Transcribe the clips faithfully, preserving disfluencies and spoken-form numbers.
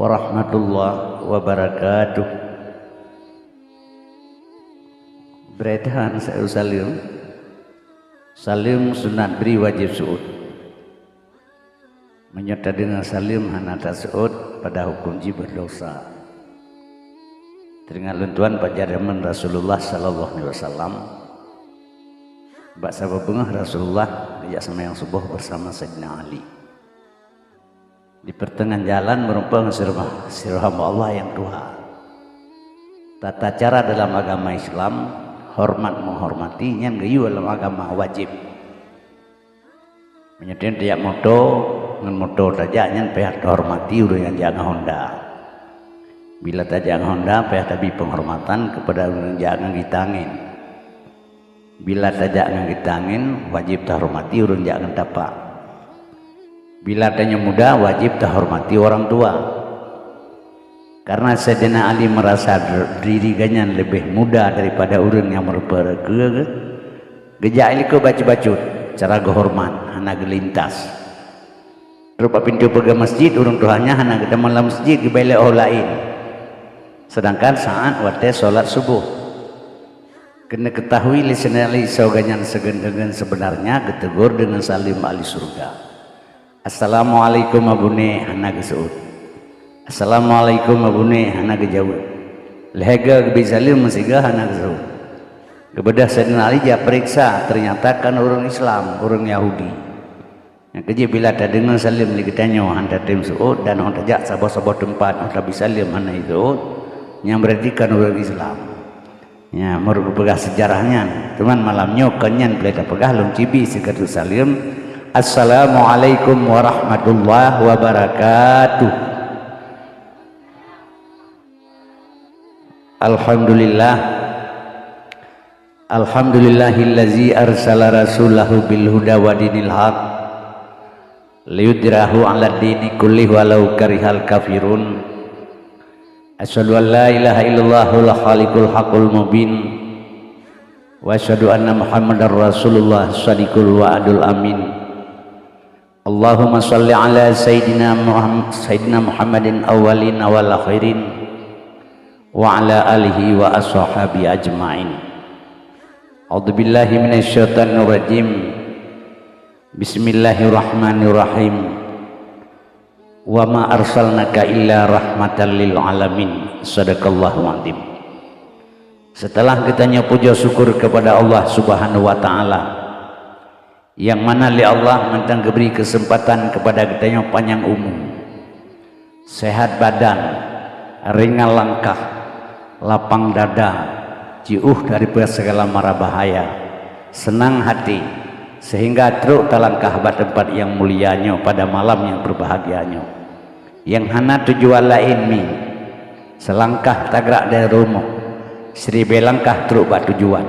warahmatullahi wabarakatuh. Beureutan sa-, saleuem. Saleuem sunat bri, wajéb seuôt. Meunyoe tadeungoe saleuem hana taseuôt, pada huköm jih beurdosa. Teuringat lôn tuan bak jameun Rasulullah sallallahu alaihi wasallam, bak saboh beungoh Rasulullah geujak seumayang suboh beusama Saidina Ali. Di peurteungohan jalan meurumpok ngon sidroe, sidroe hamba Allah nyang tuha. Tata cara dalam agama Islam, hormat menghormati, nyan geuyue lam agama wajéb. Meunyoe tajak moto, ngon moto tajak, nyan payah tahormati ureuëng nyang jak ngon honda. Bila tajak ngon honda, payah tabri penghormatan kepada ureuëng nyang jak ngon gita angén. Bila tajak ngon gita angén, wajéb tahormati ureuëng jak ngon tapak. Bila tanyoe muda, wajéb tahormati orang tua. Karena Saidina Ali merasa diri gobnyan leubeh muda daripada ureuëng nyang meureumpok-reumpok, geujak likot bacut-bacut cara geuhoreumat, hana geulintas. Trok bak pintoe peugah masjid, ureuëng tuha nyan hana geutamong lam masjid, geubalek u laén. Sedangkan saat watée salat suboh. Keuneuk geutahui lé Saidina Ali soe gobnyan seugeun-geun, sebenarnya geutegur deungon saleuem ahli syurga. "Assalamualaikum, Abune," hana geuseuôt. "Assalamualaikum, Abune," hana geujaweueb. Lhée goe geubri saleuem meusigoe, hana geuseuôt. Geubeudôh Saidina Ali jak peuriksa, teunyata kon ureuëng Islam, ureuëng Yahudi. Nyang keujeuet, bila tadeungoe saleuem lé geutanyoe hana tatem seuôt, dan óh tajak saboh-saboh teumpat óh tabri saleuem hana jiseuôt, nyan beurati kon ureuëng Islam. Nyan meureupeugah seujarah nyan. Cuman malam nyoe kon nyan peureulée tapeugah, lôn ci bri sigoe teuk saleuem. Assalamualaikum warahmatullahi wabarakatuh. Alhamdulillah. Alhamdulillahillazi arsala rasulahu bil huda wa dinil haq liyudhhirahu 'alad dini kullih walau karihal kafirun. Asyhadu an la ilaha illallahul khaliqul haqqul mubin. Wa asyhadu anna Muhammadar Rasulullah shadiqul wa'dul amin. Allahumma shalli ala Sayyidina Muham-, Sayyidina Muhammadin awwalin wal akhirin, wa ala alihi wa ashabihi ajma'in. A'udzubillahi minasyaitonir rajim. Bismillahirrahmanirrahim. Wa ma arsalnaka illa rahmatan lil alamin. Sadaqallahul azim. Setelah geutanyoe puja syukur kepada Allah Subhanahu wa Ta'ala, nyang mana lé Allah mantong geubri keuseumpatan keupada geutanyoe panyang umu, seuhat badan, ringan langkah, lapang dada, jiôh daripada segala mara bahaya, seunang hati, seuhingga trok talangkah bak teumpat nyang mulia nyoe pada malam nyang beubahgia nyoe. Nyang hana tujuan laén mi, seulangkah tagrak dari rumoh, siribée langkah trok bak tujuan,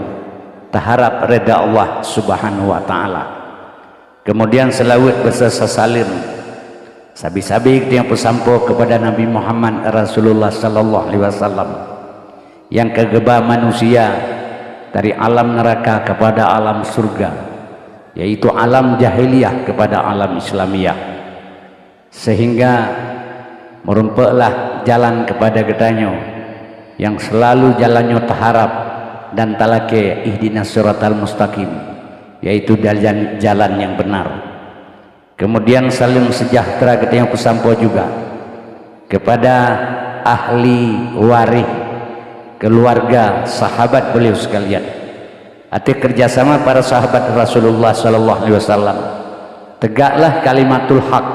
taharab reda Allah Subhanahu wa Ta'ala. Keumudian seulaweuet beuseusa saleuem sabe-sabe geutanyoe peusampoe keupada Nabi Muhammad Rasulullah sallallahu alaihi wasallam, nyang ka geuba manusia dari alam neuraka keupada alam syeuruga, yaitu alam jahiliyah keupada alam Islamiyah. Seuhingga meurumpoklah jalan keupada geutanyoe nyang seulalu jalan nyoe taharab dan talakée, ihdinas siratal mustaqim, yaitu jalan, jalan nyang beunar. Keumudian saleuem seujahteura geutanyoe peusampoe juga keupada ahli waréh, keuluwarga, sahabat beuliau seukalian. Ateueh keurjasama para sahabat Rasulullah sallallahu alaihi wasallam, teugaklah kalimatul haq,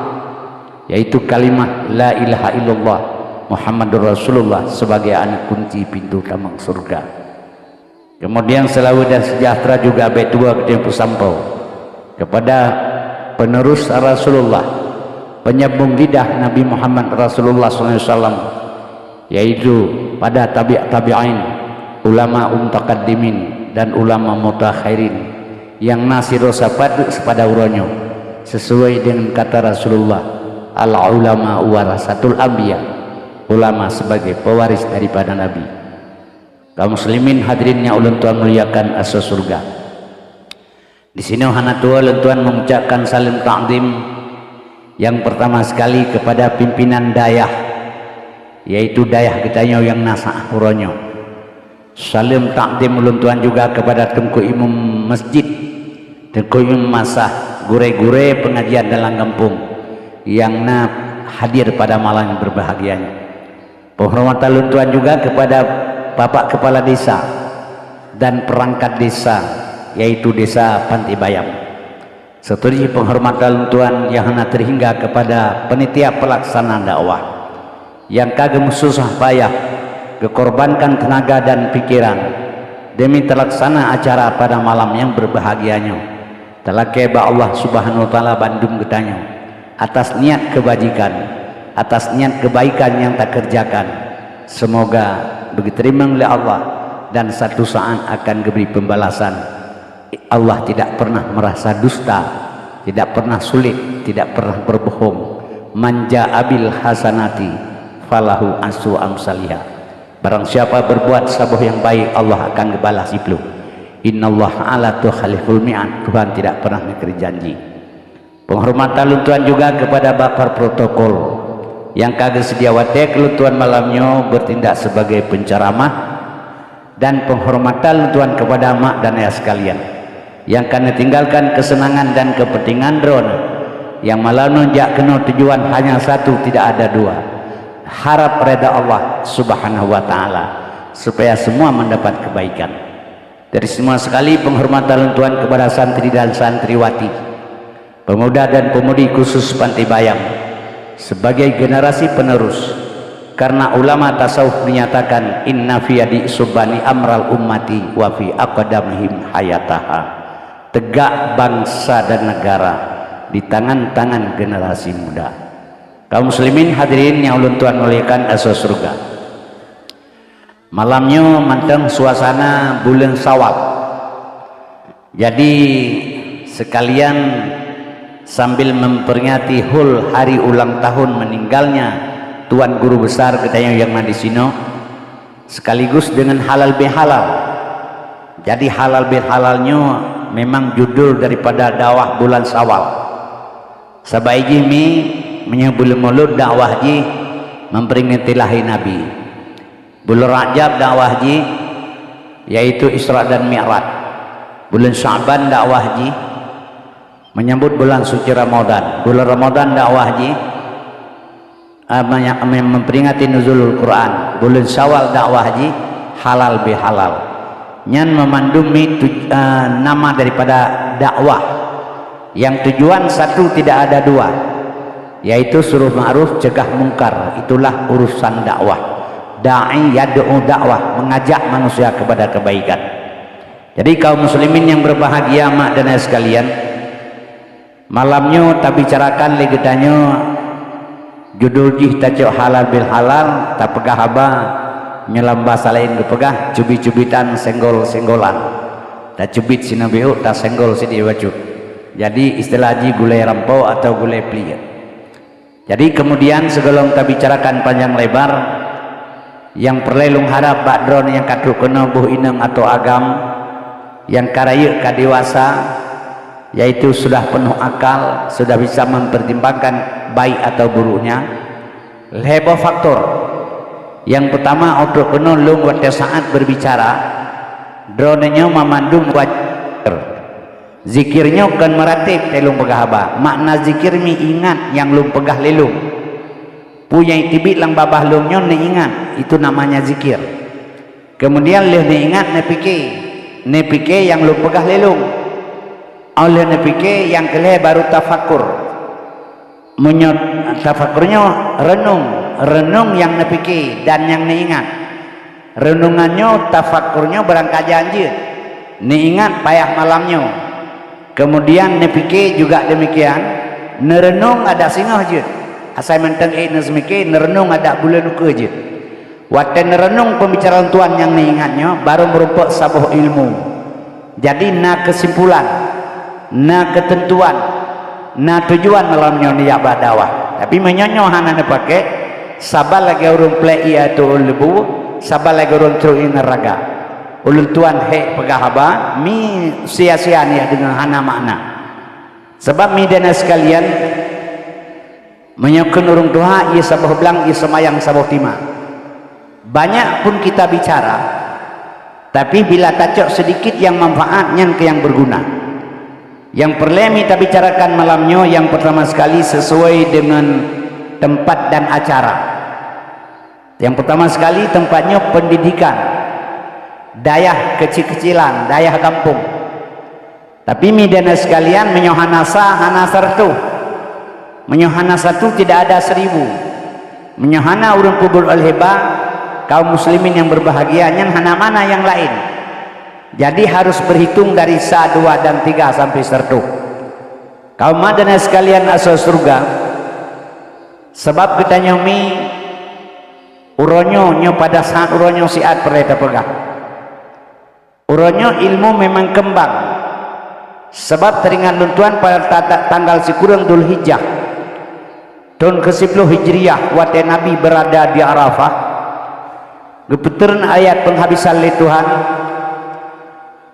yaitu kalimah la ilaha illallah Muhammadur Rasulullah, sebagai aneuk kunci pintoe tamong syeuruga. Keumudian seulaweuet dan seujahteura juga bék tuwoe geutanyoe peusampoe keupada peuneurus Rasulullah, peunyambong lidah Nabi Muhammad Rasulullah sallallahu alaihi wasallam, yaitu pada tabi'-, tabi'in, ulama mutaqaddimin, dan ulama mutaakhirin, nyang na sidroe sapat duek sipada uroe nyoe, sesuai dengan kata Rasulullah, "Al-ulama warasatul anbiya," ulama sebagai pewaris daripada nabi. Kaum muslimin hadirin nyang ulôn tuan muliakan asoe syeuruga. Di sinoe hana tuwoe lôn tuan mengucapkan saleuem takzim nyang pertama sekali kepada pimpinan dayah yaitu dayah geutanyoe nyang na saát uroe nyoe. Saleuem takzim ulôn tuan juga kepada Teungku Imum Masjid, Teungku Imum Masah, gurée-gurée pengajian dalam gampông nyang na hadir pada malam yang berbahagia nyoe. Penghormatan lôn tuan juga kepada Bapak Kepala Desa dan perangkat desa, yaitu Desa Panti Bayam. Seutôt jih penghormatan lôn tuan nyang hana terhingga kepada panitia pelaksana dakwah nyang ka geumeususah payah, geukorbankan tenaga dan pikiran demi terlaksana acara pada malam nyang berbahagia nyoe. Talakée bak Allah Subhanahu wa Taala bandum geutanyoe atas niat kebajikan, atas niat kebaikan nyang takeureujakan. Seumoga beugeuteurimong lé Allah dan satu saát akan geubri pembalasan. Allah tidak pernah merasa dusta, tidak pernah sulit, tidak pernah berbohong. "Man jaa bil hasanati falahu asru amsaliha." Barang siapa berbuat saboh nyang baik, Allah akan geubalah siplôh. "Innallaha la yukhliful mi'ad." Tuhan tidak pernah meungkiri janji. Penghormatan lôn tuan juga kepada Bapak Protokol nyang ka geuseudia watée keu lôn tuan malam nyoe bertindak sebagai penceramah, dan penghormatan lôn tuan kepada mak dan ayah sekalian nyang ka neutinggalkan keuseunangan dan keupeuntengan droeneuh nyang malam nyoe jak keunoe tujuan hanya satu, tidak ada dua. Harap reda Allah Subhanahu wa Taala supaya semua mendapat kebaikan. Teristimewa sekali penghormatan lôn tuan kepada santri dan santriwati, pemuda dan pemudi khusus Panti Bayam sebagai generasi penerus, karena ulama tasawuf menyatakan, "Inna fi yadi subani amral ummati wa fi aqdamihim hayataha." Tegak bangsa dan negara di tangan-tangan generasi muda. Kaum muslimin hadirin nyang ulôn tuan muliakan asoe syeuruga. Malam nyoe mantong suasana buleuen Syawal. Jadi, sekalian sambil memperingati hul hari ulang tahun meninggalnya Tuan Guru Besar geutanyoe nyang na disinoe, sekaligus dengan halal bihalal. Jadi, halal bihalal nyoe memang judul daripada dakwah bulan Syawal. Sabai jih mi, meunyoe buleuen Mulod dakwah jih memperingati lahé Nabi. Buleuen Rajab dakwah jih, yaitu Isra dan Mi'raj. Buleuen Sya'ban dakwah jih menyambut bulan suci Ramadan. Buleuen Ramadan dakwah jih, ah, menya-, mem-, memperingati Nuzulul Quran. Buleuen Syawal dakwah jih halal bihalal. Nyan memandum mi tuj-, ah, nama daripada dakwah. Yang tujuan satu tidak ada dua, yaitu suruh ma'ruf, cegah mungkar. Itulah urusan dakwah. Da'i yad'u dakwah, mengajak manusia kepada kebaikan. Jadi, kaum muslimin yang berbahagia, mak dan ayah sekalian, malam nyoe tabicarakan lé geutanyoe, judul jih tacok halal bil halal, tapeugah haba, nyoe lam basa laén geupeugah cubi-cubitan, senggol-senggolan. Tacubit sinoe biôk, tasenggol sidéh bacut. Jadi, istilah jih gulée rampo atau gulée pliek. Jadi, kemudian sigohlom tabicarakan panjang lebar, nyang peureulée lôn harab bak droeneuh nyang ka trok keunoe boh inong atau agam, nyang ka rayeuk ka dewasa, yaitu sudah penuh akal, sudah bisa mempertimbangkan baik atau buruknya. Lhée boh faktor. Nyang peutama, óh trok keunoe lôn watée saát berbicara, droeneuh nyoe mamandum wajéb. Zikir nyoe kon meuratéb, teuh lôn peugah haba. Makna zikir mi ingat nyang lôn peugah lé lôn. Peue nyang teubiet lam babah lôn nyoe neuingat, itu namanya zikir. Kemudian lheueh neuingat, neupike. Neupike nyang lôn peugah lé lôn. Óh lheueh neupike, nyang keu lhée baru tafakur. Meunyoe tafakur nyoe reunong, reunong nyang neupike dan nyang neuingat. Reunongan nyoe, tafakur nyoe beurangkajan jeuet. Neuingat payah malam nyoe. Kemudian neupike juga demikian, neureunong adak singoh jeuet. Asai mantong ék neuseumike, neureunong adak buleuen ukeue jeuet. Watée neureunong peubicaraan tuan nyang neuingat nyoe, barô meurumpok saboh ilmu. Jadi na keusimpulan, na keuteuntuan, na tujuan malam nyoe neujak bak dakwah. Tapi meunyoe nyoe hana neupaké, saban lagée ureuëng plek ié ateueh leubue, saban lagée ureuëng trok ié neuraga. Ulôn tuan hék peugah haba, mi sia-sia nyan deungon hana makna. Sabab mi dan sekalian, meunyoe kheun ureuëng tuha, ié saboh blang, ié seumayang saboh tima. Banyak pun kita bicara, tapi bila tacok sedikit yang manfaat, nyan keuh yang berguna. Yang peureulée mi tabicarakan malam nyoe, yang pertama sekali sesuai dengan tempat dan acara. Yang pertama sekali, tempat nyoe pendidikan, dayah kecil-kecilan, dayah gampông. Tapi mi dan sekalian, meunyoe hana sa, hana siratoh. Meunyoe hana satu, tidak ada seribu. Meunyoe hana ureuëng peubuet ôh lheueh ba, kaum muslimin yang berbahagia, nyan hana makna nyang laén. Jadi harus berhitung dari sa, dua, dan tiga sampai siratoh. Kaum ma dan sekalian asoe syeuruga, sabab geutanyoe mi uroe nyoe, nyoe pada saat uroe nyoe siat peureulée tapeugah. Uroe nyoe ilmu memang keumbang. Sabab teuringat lôn tuan pada ta-, ta-, tanggal sikureueng Dzulhijjah, thon keu siploh Hijriah, watée Nabi beurada di Arafah, geupeutrön ayat peunghabisan lé Tuhan,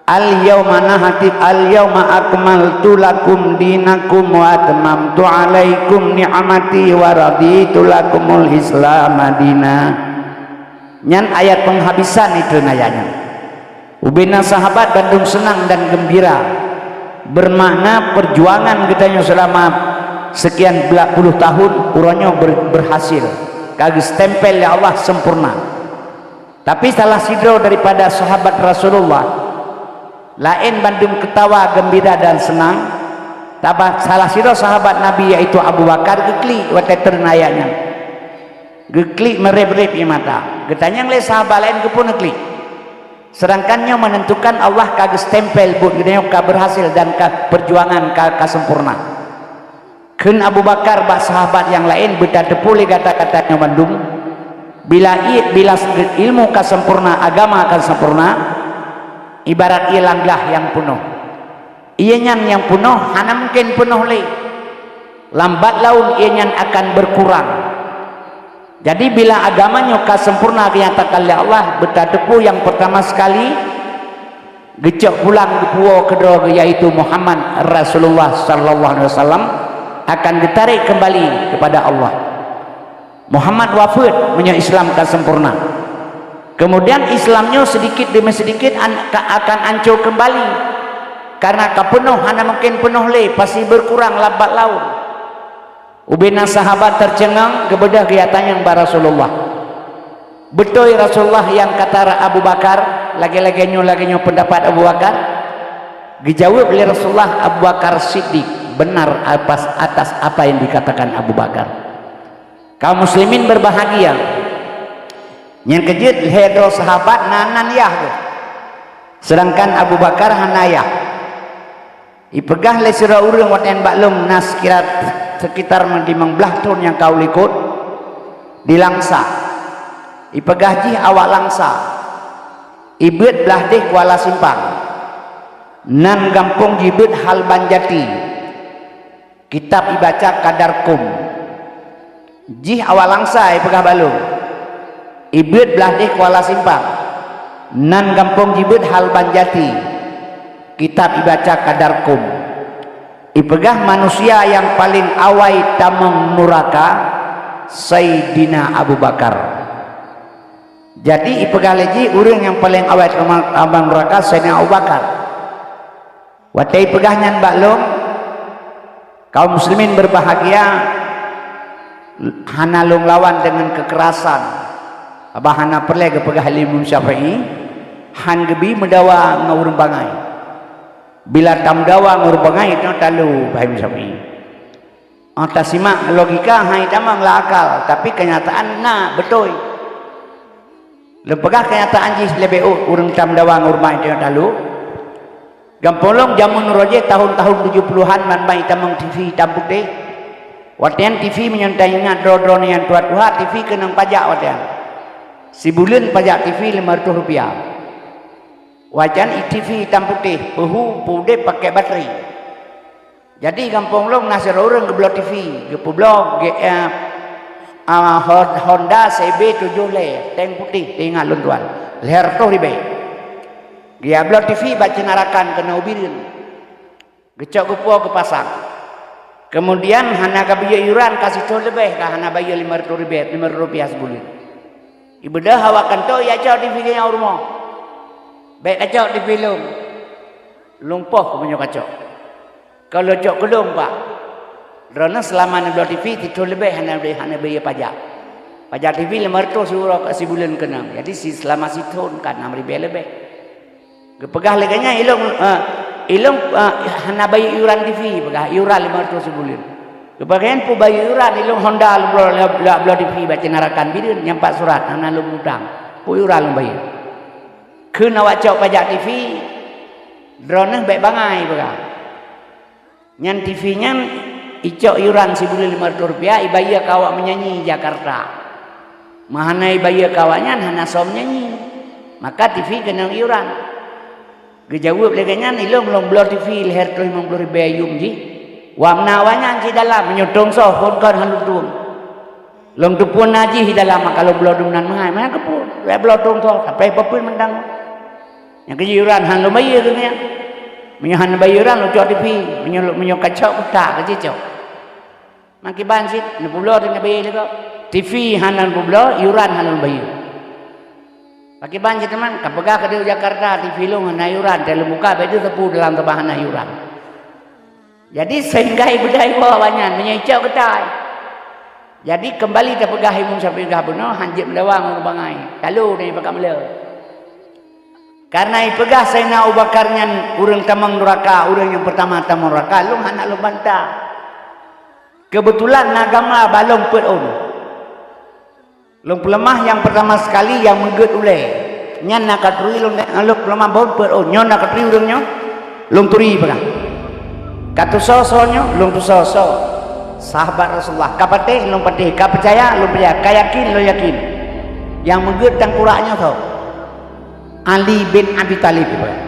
"Al-yauma nahti-, al-yauma akmaltu lakum dinakum wa atmamtu alaikum ni'mati wa raditu lakumul Islama dina." Nyan ayat peunghabisan itu nayanya. Ubena sahabat bandum seunang dan geumbira. Beumakna peujuangan geutanyoe seulama seukian bla-, puluh tahun, uroe nyoe ber-, beurhasil. Ka geustempel lé Allah sempurna. Tapi salah sidroe daripada sahabat Rasulullah, laén bandum keutawa, geumbira dan seunang, taba salah sidroe sahabat Nabi, yaitu Abu Bakar, geuklik watée treun ayat nyan. Geuklik meureb-reb ie mata. Geutanyong lé sahabat laén, "Keupeue neuklik?" Sedangkan nyoe menentukan Allah ka geustempel buet geutanyoe ka beurhasil dan ka peujuangan ka, ka sempurna. Kheun Abu Bakar bak sahabat nyang laén, "Beutateupeue lé gata-gata nyoe bandum, bila ie, bila ilmu ka sempurna, agama ka sempurna, ibarat ie lam glah nyang peunoh. Ie nyan nyang peunoh hana mungken peunoh lé. Lambat laun ie nyan akan berkurang. Jadi, bila agama nyoe ka sempurna geunyatakan lé Allah, beutateupeue nyang peurtama sekali, geucok pulang geupuwoe keudroe geuh, yaitu Muhammad Rasulullah sallallahu alaihi wasallam, akan geutarek keumbali keupada Allah. Muhammad wafeuet meunyoe Islam ka sempurna. Keumudian Islam nyoe seudikit deumi seudikit an-, ka, akan ancô keumbali, kareuna ka peunoh hana mungken peunoh lé, pasti beurkurang lambat laun." Ubena sahabat teuceungang, geubeudôh geutanyong bak Rasulullah, "Beutôi Rasulullah nyang kata Abu Bakar, lagée-lagée nyoe, lagée nyoe peundapat Abu Bakar?" Geujaweueb lé Rasulullah, "Abu Bakar Siddiq, benar atas, atas apa yang dikatakan Abu Bakar." Kaum muslimin berbahagia, nyang keujeuet lhée droe sahabat na nan yah geuh, sedangkan Abu Bakar hana yah. Ipeugah lé sidroe ureuëng watée nyan bak lôn na sekira, sekitar limong blaih thon nyang ka u likot, di Langsa. Ipeugah jih awak Langsa. Ibeuet blaih deh Kuala Simpang. Nan gampông jibeuet Halban Jati. Kitab ibaca Kadar Kum. Jih awak Langsa ipeugah bak lôn. Ibeuet blaih deh Kuala Simpang. Nan gampông jibeuet Halban Jati. Kitab ibaca Kadar Kum. Ipeugah manusia nyang paleng awai tamong nuraka, Saidina Abu Bakar. Jadi ipeugah lé jih ureuëng nyang paleng awai tamong, tamong nuraka, Saidina Abu Bakar. Watée ipeugah nyan bak lôn, kaum muslimin berbahagia, hana lôn lawan deungon keukerasan. Bah hana peureulée geupeugah lé Imam Syafi'i, han geubi meudawa ngon ureuëng bangai. Bila tameudawa ngon ureuëng bangai, itu talu, bah Imam Syafi'i. Oh, tasimak logika, hai tamong lam akal, tapi kenyataan na beutôi. Lôn peugah kenyataan jih leubeh ôh ureuëng tameudawa ngon ureuëng bangai tanyoe talu. Gampông lôn jameun uroe jéh tahun-tahun tujoh puluhan ban ban itamong T V itam putéh. Watée nyan T V meunyoe taingat droe-droe nyan tuha-tuha, T V keunong pajak watée nyan. Sibuleuen pajak T V lima ratus rupiah. Watée nyan T V itam putéh, peuhu, peuudeb pakai bateri. Jadi gampông lôn na sidroe ureuëng geubloe T V, geupeubloe G M, ah, Hon-, Honda C B tujoh lhée, tank putéh, teuingat lôn tuan, lhée reutôh ribée. Geubloe T V bak ceunak rakan keunoe u Bireuen. Geucok geupuwoe geupasang. Keumudian hana geubayeue iuran, ka sithon leubeh ka hana bayeue lima ratus ribée, lima ratus rupiah sibuleuen. Ibeudôh awak kantô, ya cok TV geuh nyang u rumoh. Bèk kacok TV lôn. Lôn poh meunyoe kacok. Ka lôn cok keu lôn, Pak. Droeneuh seulama neubloe TV, sithon leubeh hana, hana bayeue pajak. Pajak TV lima ratus euro sibuleuen keunong. Jadi si, seulama sithon ka enam ribèe leubeh. Geupeugah lé gobnyan, "Ilôn, eh, ilôn, eh, hana bayeue iuran TV," peugah, "iuran lima ratus sibuleuen." Geupeugah, "Peue bayeue iuran, ilôn Honda lôn bloe, lôn, lôn bloe TV bak cina rakan bireuen nyang pat surat, hana lôn mutang. Peue iuran lôn bayeue?" Kheun awak cok pajak TV, droeneuh bèk bangai, peugah. Nyan TV nyan icok iuran sibuleuen lima ratus rupiah, ibayeue keu awak meunyanyi Jakarta. Meuhana ibayeue keu awak nyan, hana soe meunyanyi. Maka TV keunong iuran. Geujaweueb lé gobnyan, "Ilôn lôn bloe TV lhèe reutôh limong ploh ribèe yum jih. Wamna awak nyan cit dalam, meunyoe tông soe phôn kon han lôn tueng." Lôn teupeue na jih di dalam, maka lôn bloe dum nan meuhai, meuhai keupeue, lheueh bloe tông soe, sampoe peue-peue mantong. Nyang keujih iuran han lôn bayeue keu nyan. Meunyoe han bayeue iuran, lôn cok TV. Meunyoe, meunyoe kacok, kutak keu jicok. Makiban cit, neupubloe teuh neubayeue lé gob. TV hana neupubloe, iuran hana lôn bayeue. Pakiban cit teuma, kapeugah keu di Jakarta, TV lôn hana iuran, teuh lôn buka, bèk deuh sapeue dalam teuma hana iuran. Jadi, sehingga ibeudai woe awak nyan, meunyoe icok geutai. Jadi, keumbali tapeugah Imam Syafi'i peugah bunoe, han jeuet meudawa ngon ureueng bangai. Talo dan ipakat meuleu. Karena ipeugah Saidina Abu Bakar nyan ureueng tamong nuraka, ureueng nyang peurtama tamong nuraka, lôn hana lôn bantah. Keubeutulan na gamba balong peuet ôn. Lôn peuleumah nyang peurtama seukali nyang meugeuet ulèe. Nyan na katuri lôn, lôn peuleumah bôn peuet ôn. Nyoe na katuri ureueng nyoe, lôn turi peugah. Ka tusoe soe nyoe, lôn tusoe soe. Sahabat Rasulullah. Ka patéh, lôn patéh. Ka peucaya, lôn peucaya. Ka yakin, lôn yakin. Nyang meugeuet tangkurak nyoe soe? Ali bin Abi Thalib, ipeugah.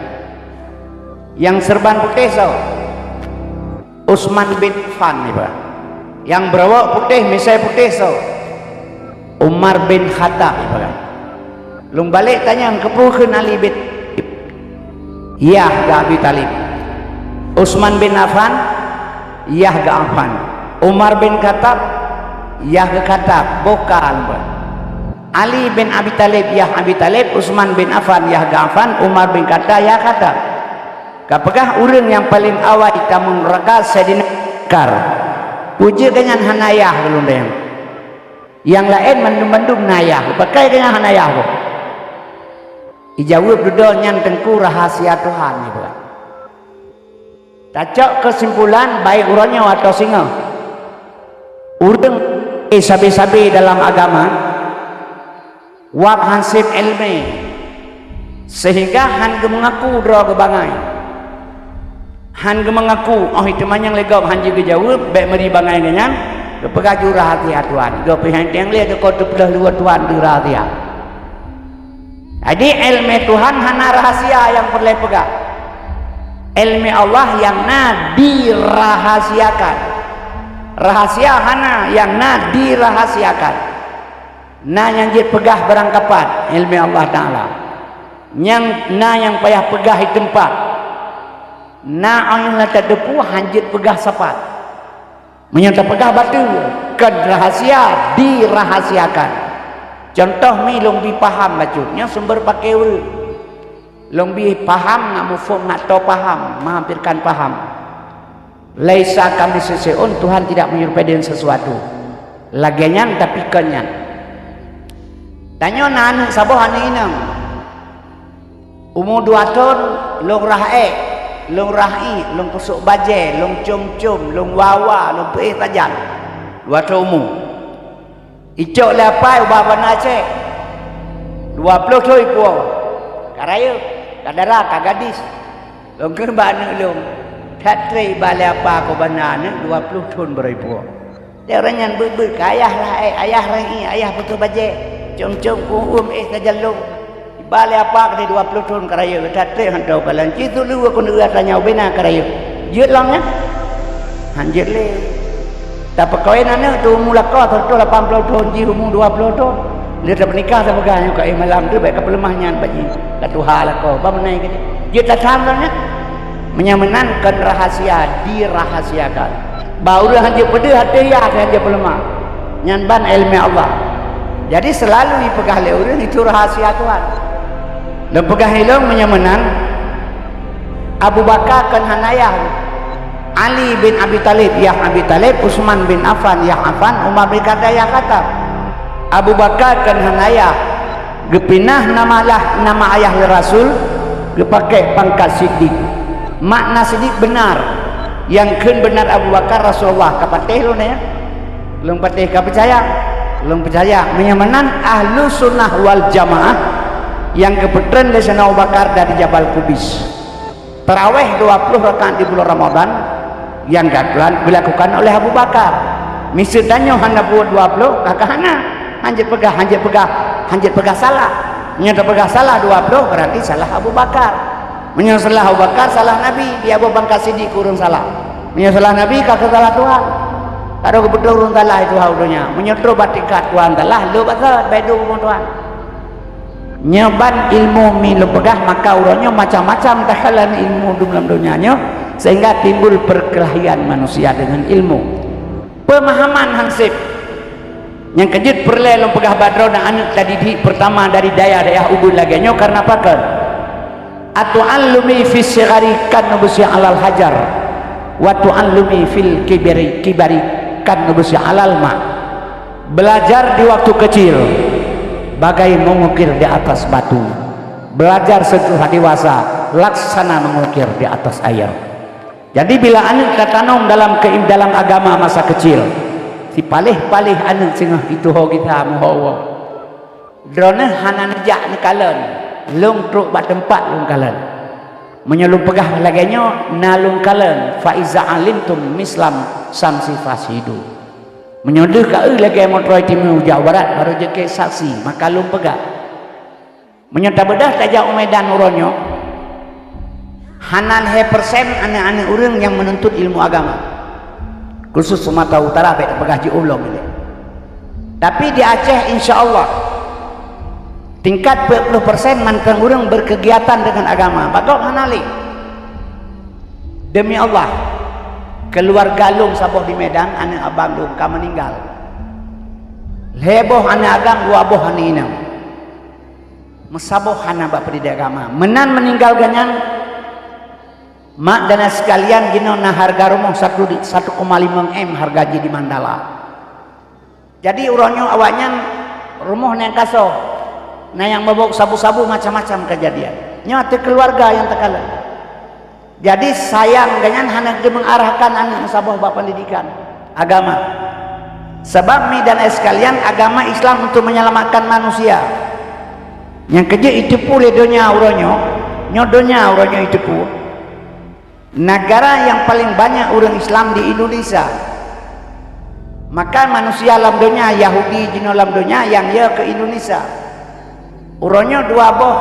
Nyang seureuban putéh soe? Utsman bin Affan, ipeugah. Nyang beurawok putéh, misai putéh soe? Umar bin Khattab, ipeugah. Lôn balek tanyong, keupeue kheun Ali bin? Yah geu Abi Thalib. Utsman bin Affan, yah geu Affan. Umar bin Khattab, yah geu Khattab. Boh ka lôn peugah. Ali bin Abi Thalib, yah Abi Thalib, Utsman bin Affan, yah geu Affan, Umar bin Khattab, yah Khattab. Kapeugah ureueng nyang paleng awai tamong nuraka Saidina Abu Bakar. Peue jeuet gobnyan hana yah keu lôn dayang? Nyang laén mandum-mandum na yah, pakon gobnyan hana yah boh? Ijaweueb dudoe, nyan Teungku rahasia Tuhan, ipeugah. Tacok keusimpulan, baik uroe nyoe atawa singoh. Ureueng sabe-sabe dalam agama, wab han sép iéleumé, seuhingga han geumeungaku droe geubangai. Han geumeungaku, óh teuma nyang lé gob han jigeujaweueb, bèk meuri bangai gobnyan, geupeugah jeuet rahasia Tuhan. Geupeugah nyang lé teuko teupeuleueh luwa Tuhan di rahasia. Jadi, iéleumé Tuhan hana rahasia nyang peureulèe peugah. Iéleumé Allah nyang na dirahasiakan. Rahasia hana, nyang na dirahasiakan. Na nyang jeuet peugah barangkapat, iéleumé Allah Taala. Nyang na nyang payah peugah di teumpat. Na nyang na tateupeue han jeuet peugah sapat. Meunyoe tapeugah bateue, kon rahasia, dirahasiakan. Cuntoh mi lôn bi paham bacut, nyoe sumber paké ureueng. Lôn bi paham ngat muphom ngat toe paham, meuhamphirkan paham. Laisa kamitslihi syai'un, Tuhan tidak menyerupai dengan sesuatu. Lagèe nyan, tapi kon nyan. Tanyoe na aneuk saboh aneuk inong. Umu dua thon, lôn rhah èk, lôn rhah ié, lôn peusôk bajèe, lôn com-com, lôn wa-wa, lôn peuéh sajan. Dua thon umu. Icok lé apai ubak banda Aceh. Dua ploh thon ipuwoe. Ka rayeuk, ka dara, ka gadis. Lôn kheun bak aneuk lôn, that trép iba lé apa keu banda aneuk dua ploh thon baroe ipuwoe. Lé uroe nyan beuet-beuet keu ayah rhah èk, ayah rhah ié, ayah peusôk bajèe, com-com keu uem éh sajan lôn. Iba lé apa keudéh dua ploh thon ka rayeuk, that trép hantom kalon. Ci sulu keuneuk atra nyawa bina ka rayeuk. Jeuet lom nyan? Han jeuet lé. Tapeukawen aneuk teuh umu lakoe seratus lapan ploh thon, jih umu dua ploh thon. Lheueh tapeunikah tapeugah nyoe ka éh malam teuh bèk kapeuleumah nyan bak jih. Ka tuha lakoe, ban meunan keudéh. Jeuet tasam lom nyan? Meunyoe meunan kon rahasia, dirahasiakan. Bah ureueng han jeuet peudeuh até yah, han jeuet peuleumah. Nyan ban iéleumé Allah. Jadi selalu ipeugah lé ureuëng itu rahasia Tuhan. Lôn peugah ilong meunyoe meunan, Abu Bakar kon hana yah, Ali bin Abi Thalib yah Abi Thalib, Utsman bin Affan yah Affan, Umar bin Khattab yah Khattab. Abu Bakar kon hana yah, geupinah nama lah nama ayah lé Rasul, geupakée pangkat Siddiq. Makna Siddiq beunar, nyang kheun beunar Abu Bakar Rasulullah ka patéh lôn ya. Lôn patéh ka peucaya. Lôn peucaya meunyoe meunan Ahlu Sunnah wal Jamaah nyang geupeutren lé Saidina Abu Bakar dari Jabal Kubais. Taraweh dua puluh rakaat di bulan Ramadan nyang geulan-, geudilakukan oleh Abu Bakar. Miseue tanyoe hana buet dua puluh, maka hana. Hanjeuet peugah, hanjeuet peugah, hanjeuet peugah salah. Meunyoe tapeugah salah dua puluh, berarti salah Abu Bakar. Meunyoe salah Abu Bakar, salah Nabi, di Abu Bakar Siddiq ureuëng salah. Meunyoe salah Nabi, ka salah Tuhan. Ka droe geupeutron ureuëng salah itu hak donya. Meunyoe troh bak tingkat Tuhan salah, le bak salah, bak duek rumoh Tuhan. Nyoe ban ilmu mi lôn peugah, maka uroe nyoe macam-macam takalon ilmu dum lam donya nyoe, sehingga timbul perkelahian manusia dengan ilmu. Pemahaman hansip. Nyang keujeuet peureulée lôn peugah bak droeneuh aneuëk tadidik pertama dari dayah-dayah ubeut lagée nyoe karena pakon? Atu'allumi fi sighari kan nubsi alal hajar, wa tu'allumi fil kibari, kibari kan nubsi alal ma. Belajar di waktu kecil bagai mengukir di atas batu. Belajar setelah dewasa laksana mengukir di atas air. Jadi bila aneuëk tatanom dalam keim-, dalam agama masa kecil, sipaléh-paléh aneuëk singoh itu ho gisa meuho woe. Droeneuh hana neujak neukalon, lôn trok bak teumpat lôn kalon. Meunyoe lôn peugah lagée nyoe, na lôn kalon, fa iza alimtum mislam samsi fashidu. Meunyoe deuh ka eu lagée meutroe timu Jawa Barat, baru jeuet keu saksi, maka lôn peugah. Meunyoe tabeudah tajak u Medan uroe nyoe, hana lhée persen aneuëk-aneuëk ureuëng nyang meununtut ilmu agama, khusus Sumatera Utara bék tapeugah jiôh lom ilée. Tapi di Aceh, insya Allah, tingkat peuet ploh persen mantong ureuëng berkegiatan dengan agama. Bak gob hana lé. Demi Allah, keuluwarga lôn saboh di Medan, aneuëk abang lôn ka meuninggal. Lhée boh aneuëk agam, dua boh aneuëk inong. Meusaboh hana bak peudidik agama. Meunan meuninggal gobnyan, mak dan sekalian, jinoe na hareuga rumoh satu di, satu koma lima M hareuga jih di Mandala. Jadi uroe nyoe awaknyan rumoh nyang ka soh, na nyang mabök sabu-sabu, macam-macam keujadian. Nyoe ateueh keuluwarga nyang teukalon. Jadi sayang gobnyan hana geumeungarahkan aneuëk meusaboh bak pendidikan agama. Sabab mi dan ayah sekalian, agama Islam untuk menyelamatkan manusia. Nyang keujeuet jiteupeue lé donya uroe nyoe, nyoe donya uroe nyoe jiteupeue. Negara yang paling banyak ureuëng Islam di Indonesia. Maka manusia lam donya, Yahudi jinoe lam donya, nyang yö keu Indonesia. Uroe nyoe dua boh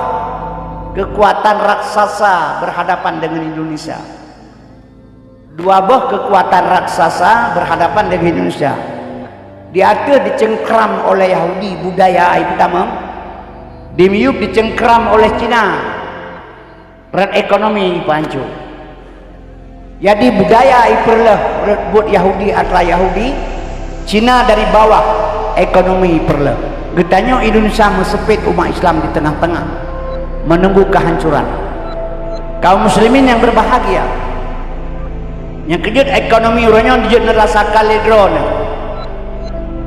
kekuatan raksasa berhadapan dengan Indonesia. Dua boh kekuatan raksasa berhadapan dengan Indonesia. Di ateueh dicengkram oleh Yahudi budaya, ai peutamong, di miyueb dicengkram oleh Cina. Rot ekonomi ipancô. Jadi budaya ipeureuloh, rot buet Yahudi atra Yahudi, Cina dari bawah, ekonomi ipeureuloh. Geutanyoe Indonesia meuseupiet umat Islam di teungoh-teungoh, meununggu kehancuran. Kaum muslimin yang berbahagia, nyang keujeuet ekonomi uroe nyoe jeuet neurasakan lé droeneuh.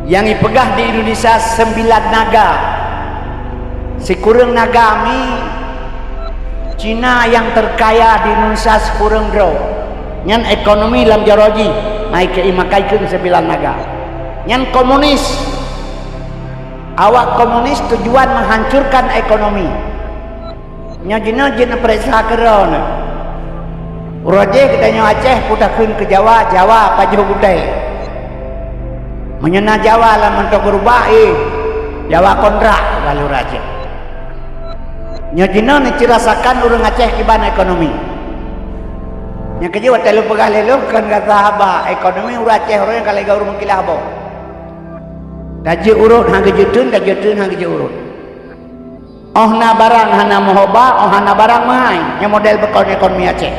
Nyang ipeugah di Indonesia sembilan naga. Sikureueng naga mi, Cina nyang terkaya di Indonesia sikureueng droe. Nyan ekonomi lam jaroe jih, hai keu imakai keu sembilan naga. Nyan komunis. Awak komunis tujuan menghancurkan ekonomi. Nyoe jinoe jeuet neupeuriksa keudroe nyoe. Uroe jih geutanyoe Aceh peue takheun keu Jawa, Jawa pajoh gutée. Meunyoe na Jawa lam mantong beurubah, eh, Jawa kontrak lalu raja. Nyoe jinoe neucirasakan ureuëng Aceh kiban ekonomi. Nyang keujeuet watée lôn peugah lé lôn kon gata haba ekonomi ureuëng Aceh, ureuëng nyang ka lagée ureuëng meukilah boh. Tajeuet urot han geujeuet teun, tajeuet teun han geujeuet urot. Óh na barang hana meuhoba, óh hana barang meuhai, nyoe model beukon ekonomi Aceh.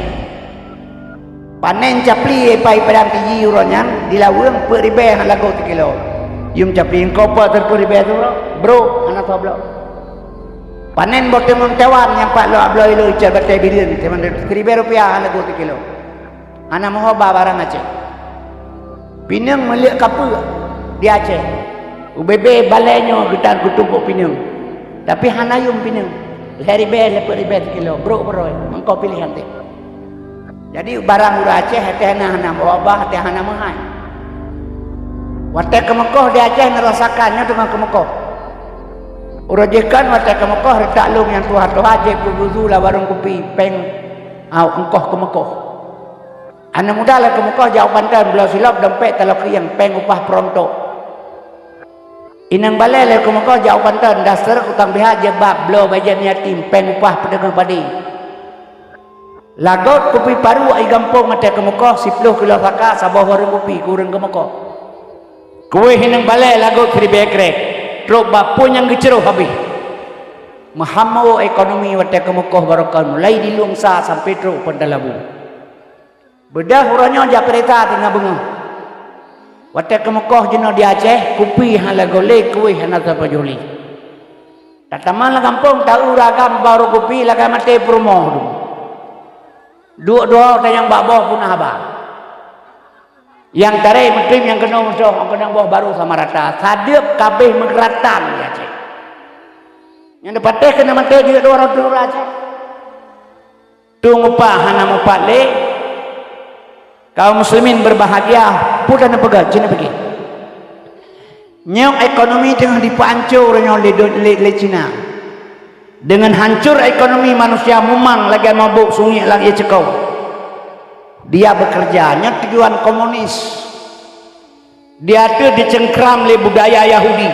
Panen capli pai padang tiji uroe nyan di laweueng peuet ribée hana lagoe sikilo. Yum capi, engkau apa seratus ribèe tu, bro? Bro, hana soe bloe. Panen boh timun Taiwan nyang pat lhok bloe ilèe icat batèe bireuen, timun siribèe rupiah hana geuh sikilo. Hana meuho ba barang Aceh. Pineung meuleuek kapeue di Aceh. Ubé-bé balèe nyoe geutan keutumpôk pineung. Tapi hana yum pineung. Lhèe ribèe, lhèe peuet ribèe sikilo, brok beurôi, meuko piléh han teuh. Jadi, barang ureueng Aceh, até hana, hana meuwabah, até hana meuhai. Watèe keumeukoh di Aceh neurasakan, nyoe teungoh keumeukoh. Uroe jih kan watèe keumeukoh, reutak lôn nyang tuha-tuha, jép keu geuzu lam warong kupi, péng, au, eungkoh keumeukoh. Aneuk muda lé keumeukoh jak u Banten, bloe silop, dompet taloe krieng, péng upah peurontok. Inong balèe lé keumeukoh jak u Banten, daster, kutang B H, jilbab, bloe bajèe yatim, péng upah peuteungoh padé. Lagot kupi paru i gampông watèe keumeukoh, siploh kilo saka, saboh warong kupi keu ureueng keumeukoh. Kuweh inong balèe lagot siribèe krek, trok bak peue nyang geucroh habéh. Meuham mawök ekonomi watèe keumeukoh barokon, mulai di Lueng Sa sampai trok Peuntang Labu. Beudôh uroe nyoe jak peurintah teungoh beungoh. Watèe keumeukoh jinoe di Aceh, kupi hana lagot lé, kuweh hana sapeue jih lé. Tatamong lam gampông, taeu ragam barô kupi lagèe maté peurumoh dum. Duek dua tanyong bak boh puna haba. Nyang tarek meuteum nyang keunoe musoh, nyang keunoe boh barô sama rata. Sadeueb kabéh meugeuratan di Aceh. Nyang dipatéh keuneuk maté jeuet dua ratus ureueng Aceh. Tueng upah hana mupat lé. Kaum muslimin berbahagia, peue taneuk peugah, ci neupiké. Nyoe ekonomi teungoh dipeuancô uroe nyoe lé, lé, lé Cina. Deungon hancor ekonomi manusia mumang lagèe mabök sungiek lam ié ceuko. Dia bekerja, nyoe tujuan komunis. Dia teuh dicengkram lé budaya Yahudi.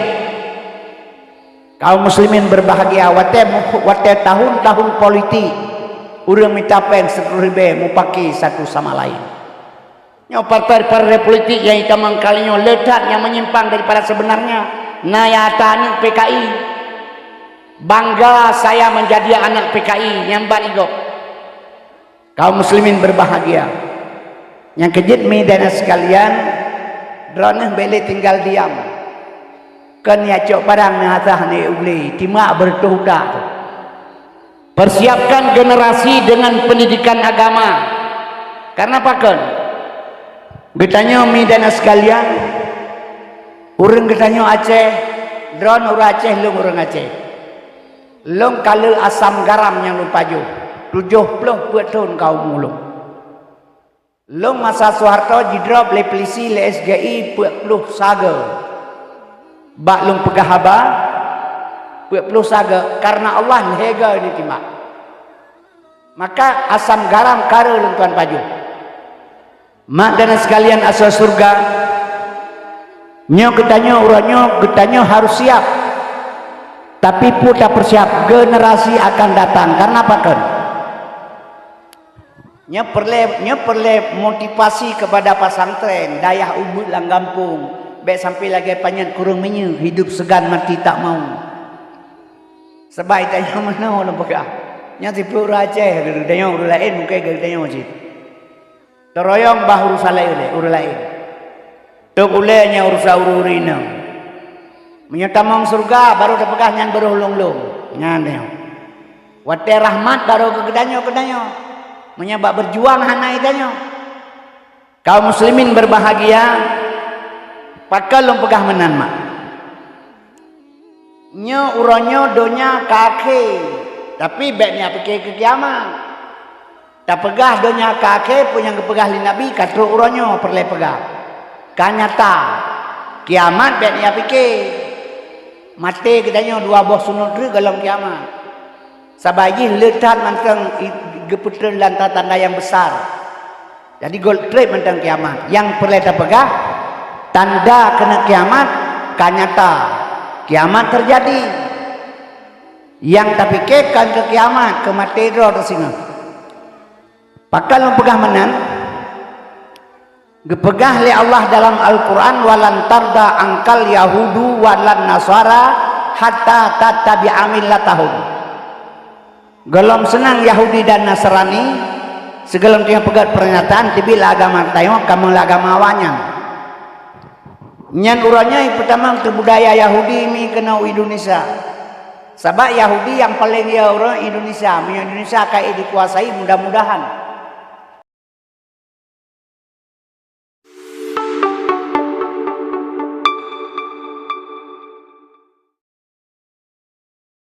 Kaum muslimin berbahagia, watèe mu-, watèe tahun-tahun politik, ureueng mita péng seratus ribèe mupaké satu sama lain. Nyoe partai-partai politik nyang itamong kali nyoe le that nyang menyimpang daripada sebenarnya. Na nyang ata aneuk P K I. Bangga saya menjadi anak P K I, nyang ban igob. Kaum muslimin berbahagia. Nyang keujeuet mi dan sekalian, droeneuh bèk lé tinggal diam. Kon nyang cok padang neuh asah neuh u glé, timak beureutoh utak. Persiapkan generasi dengan pendidikan agama. Karena pakon? Geutanyoe mi dan sekalian, ureueng geutanyoe Aceh, droeneuh ureueng Aceh, lôn ureueng Aceh. Lôn ka le asam garam nyang lôn pajoh, tujoh ploh peuet thon ka umu lôn. Lôn masa Soeharto jidrop lé polisi lé S G I peuet ploh saga. Bak lôn peugah haba, peuet ploh saga, karena Allah lhèe goe neutimbak. Maka asam garam ka rhot lôn tuan pajoh. Mak dan sekalian asoe syeuruga, nyoe geutanyoe uroe nyoe geutanyoe harôh siap. Tapi peue tapeusiap, generasi akan datang. Karena pakon? Nyoe peureulèe, nyoe peureulèe motivasi kepada pesantren, dayah ubeut lam gampông, bèk sampai lagèe panyöt kureueng minyeuk, hidup segan mati tak mau. Sabab tanyoe meunoe lôn peugah. Nyan sipeuet ureueng Aceh, geutanyoe ureueng laén mungken geutanyoe cit. Teuroyong bah urusan laén lé ureueng laén. Tôb ulèe nyan urusan ureueng-ureueng inong. Meunyoe tamong syeuruga, barô tapeugah nyan beurôh lôn-lôn. Nyan nyoe. Watèe rahmat barô keu geutanyoe, geutanyoe. Meunyoe bak beujuang hana geutanyoe. Kaum muslimin berbahagia, pakon lôn peugah meunan mak. Nyoe uroe nyoe donya ka akhé, tapi bèk neupiké keu kiamat. Tapeugah donya ka akhé, peue nyang geupeugah lé Nabi ka trok uroe nyoe peureulèe peugah. Ka nyata, kiamat bèk neupiké. Maté geutanyoe dua boh sunut treuk gohlom kiamat. Sabab jih le that mantong i-, geupeutreun lam tanda-tanda nyang besar. Jadi, gob trép mantong kiamat. Nyang peureulèe tapeugah, tanda keuneuk kiamat ka nyata. Kiamat teujadi. Nyang tapiké kon keu kiamat, keu maté droe teuh singoh. Pakon lôn peugah meunan? Geupeugah lé Allah dalam Al-Qur'an, "Walan tarda angkal yahudu walan nasara hatta tattabi'a millatahum." Gohlom seunang Yahudi dan Nasrani, sigohlom teungoh peugöt peureunyataan teubiet lam agama tanyoe, kamoe lam agama awaknyan. Nyan uroe nyoe peutamong teuh budaya Yahudi mi keunoe u Indonesia. Sabab Yahudi nyang paleng ya ureuëng Indonesia, meunyoe Indonesia ka dikuasai mudah-mudahan.